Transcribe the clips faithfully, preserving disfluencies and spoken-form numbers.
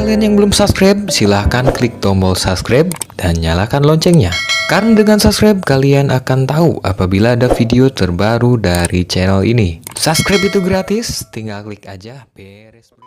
Kalian yang belum subscribe, silahkan klik tombol subscribe dan nyalakan loncengnya. Karena dengan subscribe, kalian akan tahu apabila ada video terbaru dari channel ini. Subscribe itu gratis, tinggal klik aja, beres, bro.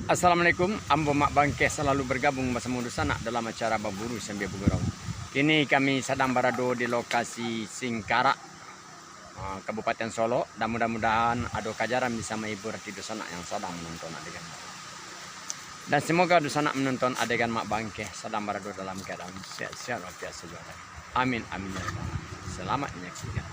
Assalamualaikum, ambo Mak Bangkeh salalu bergabung basamo dunsanak dalam acara Baburu Sambia Bagurau. Kini kami sadang barado di lokasi Singkarak, ah, Kabupaten Solok, dan mudah-mudahan ado kajaran bisa mahibur hati dunsanak yang sadang manonton adegan. Dan semoga dunsanak manonton adegan Mak Bangkeh sadang barado dalam keadaan sehat-sehat walafiat sajo. Amin, amin, ya rabbal alamin. Selamat menyaksikan.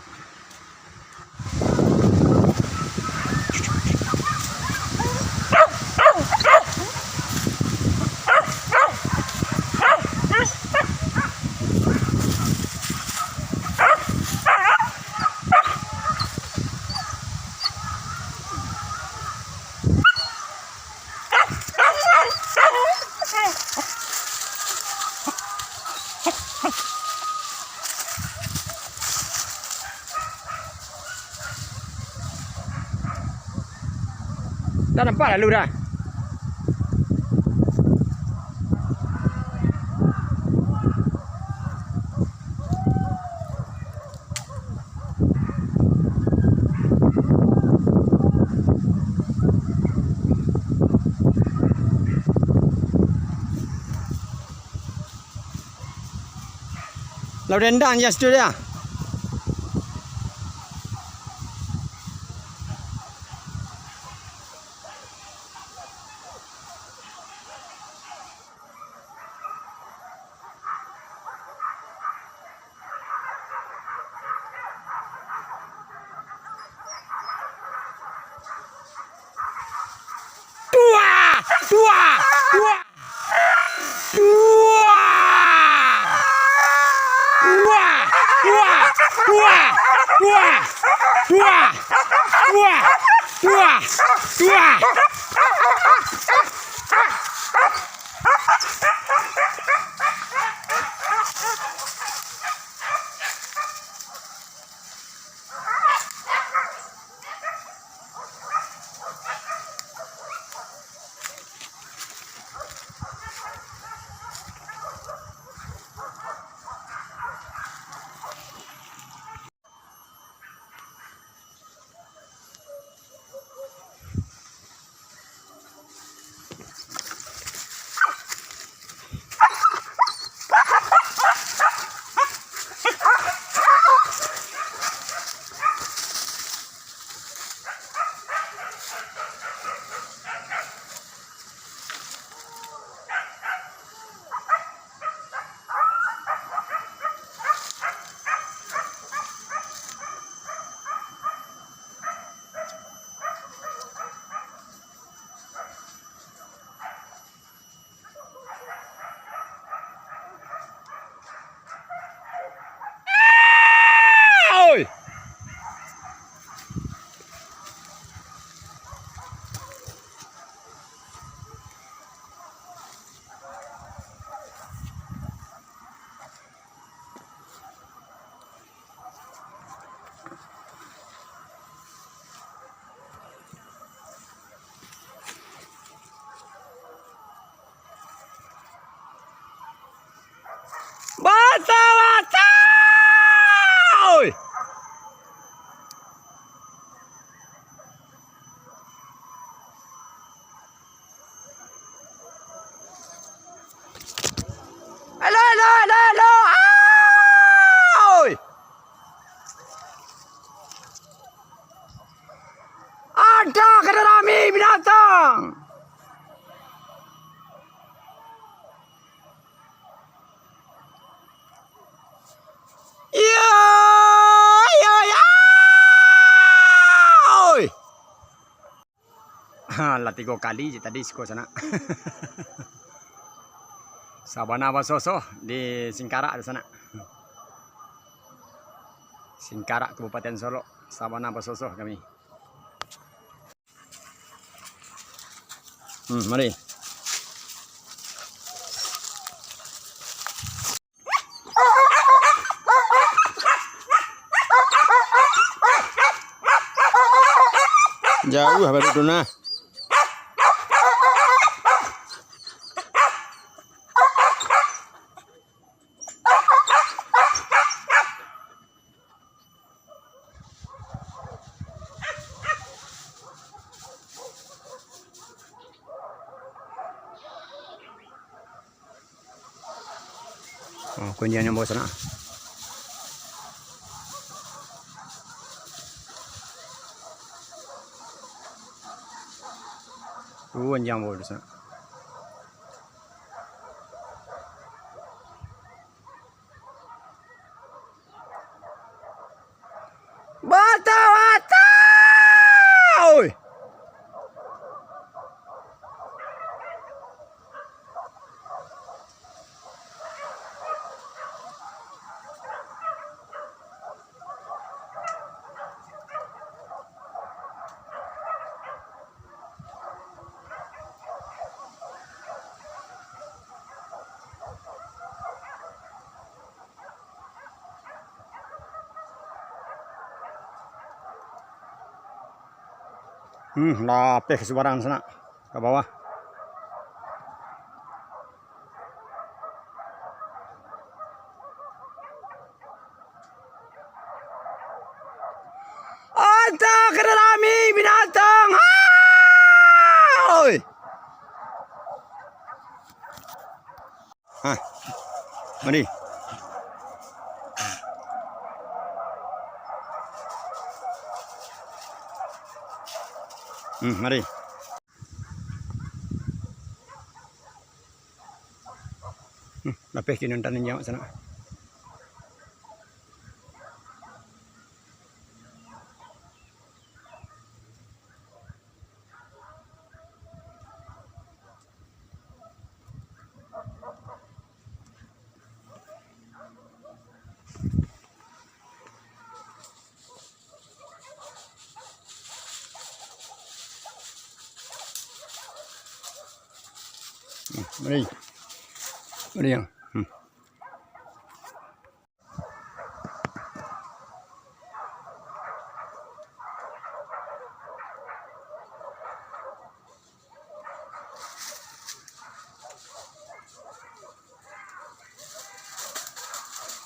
Dah nampak lalu dah. Lah, udah endang jas tu dah. Tuah! Tuah! Tuah! Tuah! Tuah! Tuah! Tuah! Tuah! Tuah! Tuah! Tuah! Ada kada rami binatang. Iyo, iyo, iyo. Oi. Ha, lah tigo kali je tadi siko sanak. Sabana basoso di Singkarak tu sanak. Singkarak, Kabupaten Solok, sabana basoso kami. Hmm, mari. Jauah baru tu nah. Oh, kundian yang bawah sana. Kundian bawah sana. Bata-bata! Oi! Hmm, lapeh subarang sanak ka bawah. Anta kada rami binatang. Hai! Hah. Mari. Hmm, mari. Hmm, lapeh kini nonton ninja sanak. Hmm, mari. Mari, yang. Hmm.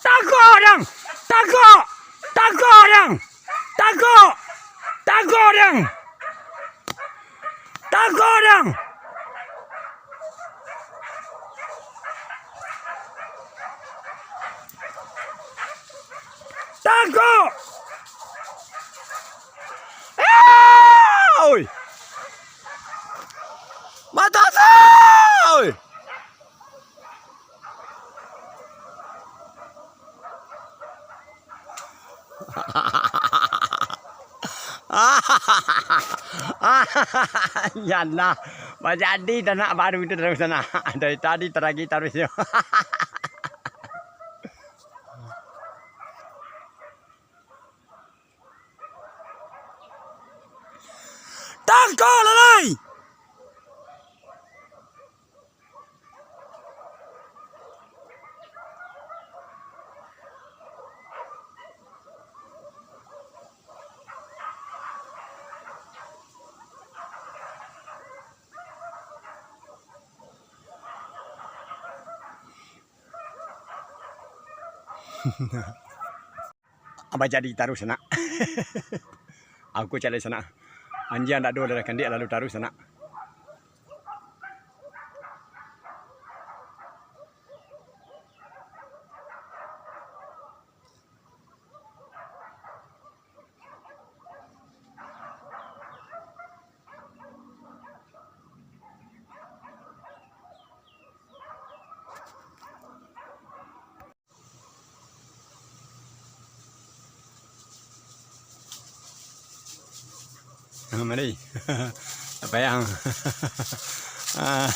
Tagok, Dang! Tagok! Tagok, Dang! Tagok! Tagok, Dang! Tagok, Dang! Tagok! Eh, oi! Mata asa, oi! Yalah, manjadi tanak baru tu taruih sanak. Dari tadi taragih taruih. Tangkok lah lai! Abah jadi taruih sanak. Aku caliak sanak. Anjiang ndak ado lah, kandiak lalu taruih sanak. Ah, mari. Apa yang? Ah,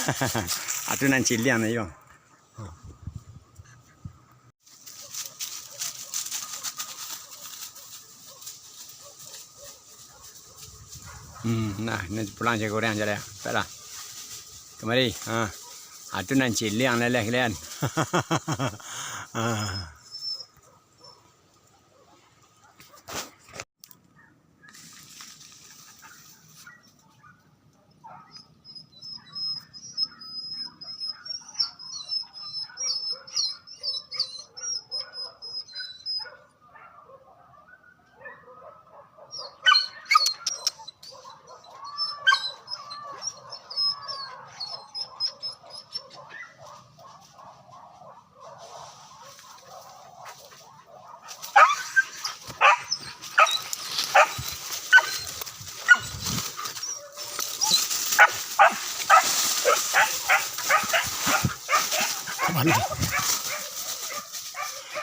atu nan ciliang ni, yo. Hmm, nah, ni pulang cakap urang je lah. Taklah. Kamari, ha. Atu nan ciliang leleh kalian. Ha.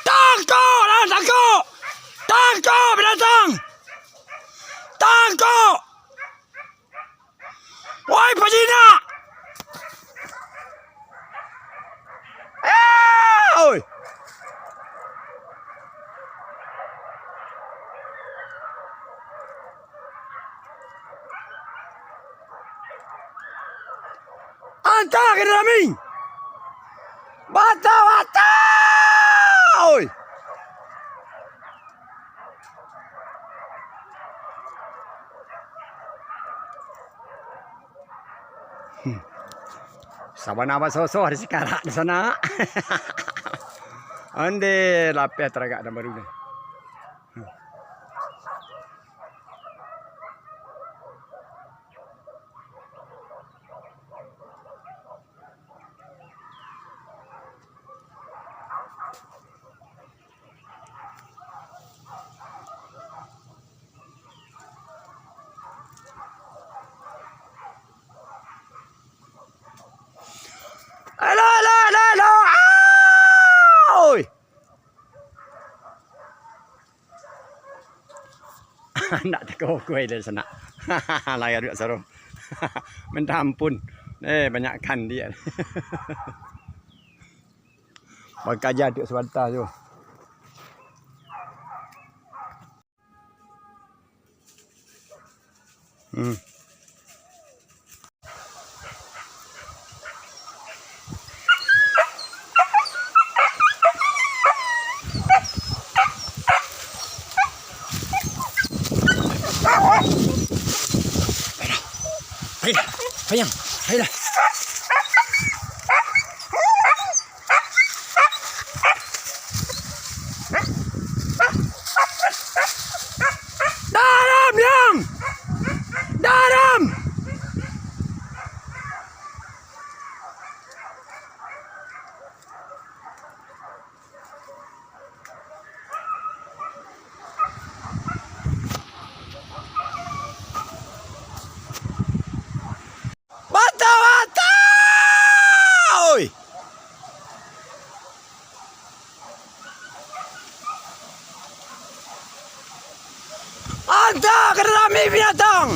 Tangkok lah, tangkok! Tangkok binatang! Tangkok! Woi, pajinak! Eh, oi! Anta ka rami! Bata-bata! Oi! Hmm. Sabana basoso di sikarak di sana. Ande lapeh taragak dan baru ni. Hmm. Alo, alo, alo, alo! Oi! Nak teko kuai dari sana. Lai aduak saro. Minta ampun. Eh, banyak kan dia. Bakaja tu sabanta tu. Hmm. Ayolah, ayolah, ayolah. Daram, Yang! Daram! Bata-bata! Oi! Anta ka rami binatang!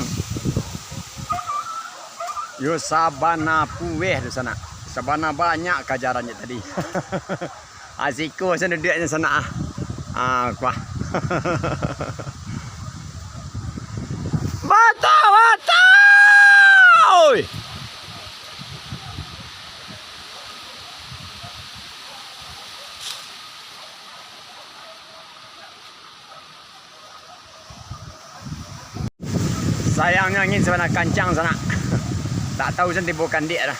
Yo sabana pueh tu sanak. Sabana banyak kajaran je tadi. Ah, siko sanak duduaknyo sanak ah. Ah, kuah. Bata-bata! Oi! Sayangnyo angin sabana kancang sanak. Tak tahu sen tibo kandiak dah.